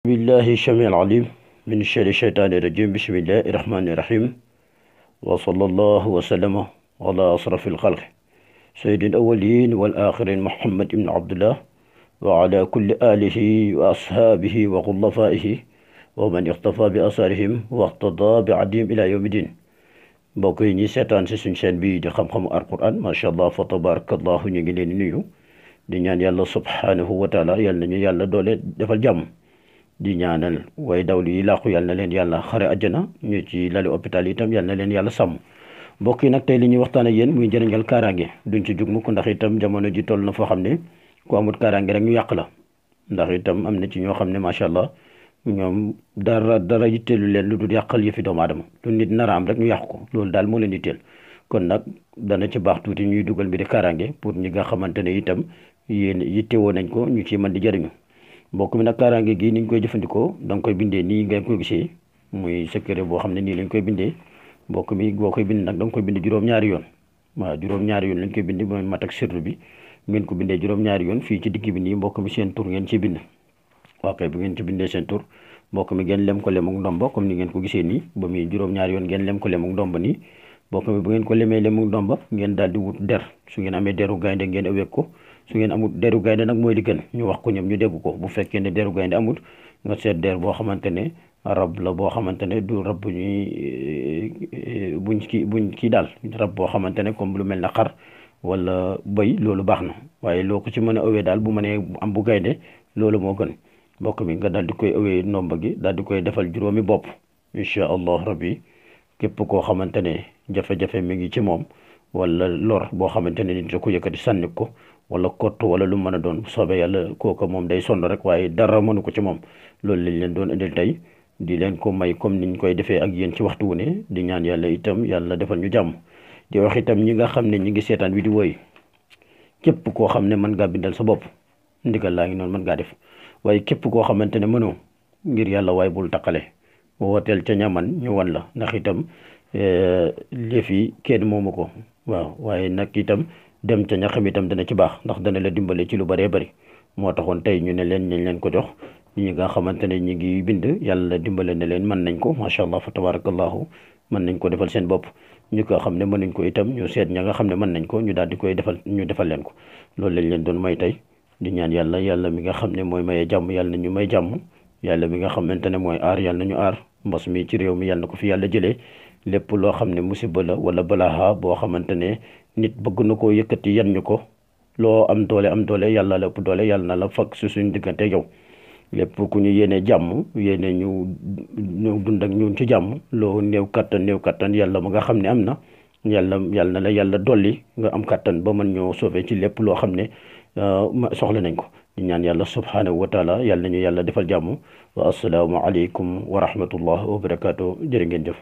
بالله الشميع العليم من الشر الشيطان الرجيم. بسم الله الرحمن الرحيم، وصلى الله وسلم على أشرف الخلق سيد الأولين والآخرين محمد بن عبد الله وعلى كل آله وأصحابه وخلفائه ومن اقتفى بأثارهم واقتضى بعدهم إلى يوم الدين. mbokk yi ñi seetaan si suñ chaîne bii di xam-xamu alquran macha allah fa tabarakallahu ñu ngi leen di nuyu di ñaan yàlla subhanahu wa taala yàlla nañu yàlla doole defal jàmm. di ñaanal way dawlu yi làqu yàlla na leen yàlla xare àjjana, ñu ci lali hôpital itam yàlla na leen yàlla sàmm. mbokk yi nag tey li ñuy waxtaan ak yéen muy njëriñal kaaraange. duñ ci jug mukk ndax itam jamono ji toll na foo xam ne ku amut kaaraange rek ñu yàq la. ndax itam am na ci ñoo xam ne macha allah ñoom dara yitteelu leen lu dul yàqal yëfi doomu aadama. lu nit nara am rek ñu yàq ko, loolu daal moo leen yitteel. kon nag dana ci baax tuuti ñuy dugal mbiri kaaraange pour ñi nga xamante ne itam yéen yittewoo nañ ko ñu ci mën di jëriñu. mbokk mi nag kaaraange gi ni ñu koy jëfandikoo da nga koy bindee nii ngeen koy gisee muy secret boo xam ne nii lañ koy bindee. mbokk mi boo koy bind nag da nga koy bind juróom-ñaari yoon. waaw juróom-ñaari yoon lañ koy bind mooy mat ak sirru bi. ngeen ko bindee juróom-ñaari yoon fii ci digg bi nii mbokk mi seen tur ngeen ci bind. waaw kay bu ngeen ci bindee seen tur mbokk mi ngeen lem ko lem ak ndomba comme ni ngeen ko gisee nii ba muy juróom-ñaari yoon ngeen lem ko lem ak ndomba nii. mbokk mi bu ngeen ko lemee lem ak ndomba ngeen daal di wut der. su ngeen amee deru gaynde ngeen ëwee ko. su ngeen amul deru gaynde nag mooy li gën ñu wax ko ñoom ñu dégg ko. bu fekkee ne deru gaynde amul nga seet der boo xamante ne rab la boo xamante ne du rab bu ñuy buñ kii daal rab boo xamante ne comme lu mel na xar wala bëy loolu baax na. waaye loo ko ci mën a ëwee daal bu mënee am bu gaynde loolu moo gën. mbokk mi nga daal di koy ëwee ndomba gi daal di koy defal juróomi bopp. incha allah rabbi képp koo xamante ne jafe-jafe mi ngi ci moom wala lor boo xamante ne nit da ko yëkkati sànni ko wala kott wala lu mën a doon soobee yàlla kooka moom day sonn rek waaye dara mënu ko ci moom. loolu lañ leen doon indil tey di leen ko may comme niñ koy defee ak yéen ci waxtu wu ne di ñaan yàlla itam yàlla defal ñu jàmm. di wax itam ñi nga xam ne ñi ngi seetaan vidéo yi képp koo xam ne mën ngaa bindal sa bopp ndigal laa ngi noonu mën ngaa def. waaye képp koo xamante ne mënoo ngir yàlla waaye bul taqale wooteel ca ñaman ñu wan la ndax itam lëf yi kenn moomu ko. waaw waaye nag itam dem ca ñaxam itam dana ci baax ndax dana la dimbale ci lu bëree bëri. moo taxoon tey ñu ne leen nañ leen ko jox ñi nga xamante ne ñi ngi bind yàlla dimbale ne leen mën nañ ko macha allah fa tabarakallahu mën nañ ko defal seen bopp. ñu ko xam ne mën nañ ko itam ñu seet ña nga xam ne mën nañ ko ñu daal di koy defal ñu defal leen ko. loolu lañ leen doon may tey di ñaan yàlla mi nga xam ne mooy maye jàmm yàlla na ñu may jàmm. yàlla mi nga xamante ne mooy aar yàlla na ñu aar. mbas mi ci réew mi yàlla na ko fi yàlla jëlee lépp loo xam ne musiba la wala balaaxa boo xamante ne nit bëgg na koo yëkkati yan ñu ko. loo am doole yàlla la ëpp doole yàlla na la fag su suñ diggante yow. lépp ku ñu yéene jàmm yéene ñu dund ak ñun ci jàmm loo néew kattan yàlla ma nga xam ne am na yàlla na la yàlla dolli nga am kattan ba mën ñoo sauver ci lépp loo xam ne soxla nañ ko. di ñaan yàlla subhanahu wa taala yàlla nañu yàlla defal jàmm. wa assalaamu aleykum wa rahmatullah wa barakaatu. jërë ngeen jëf.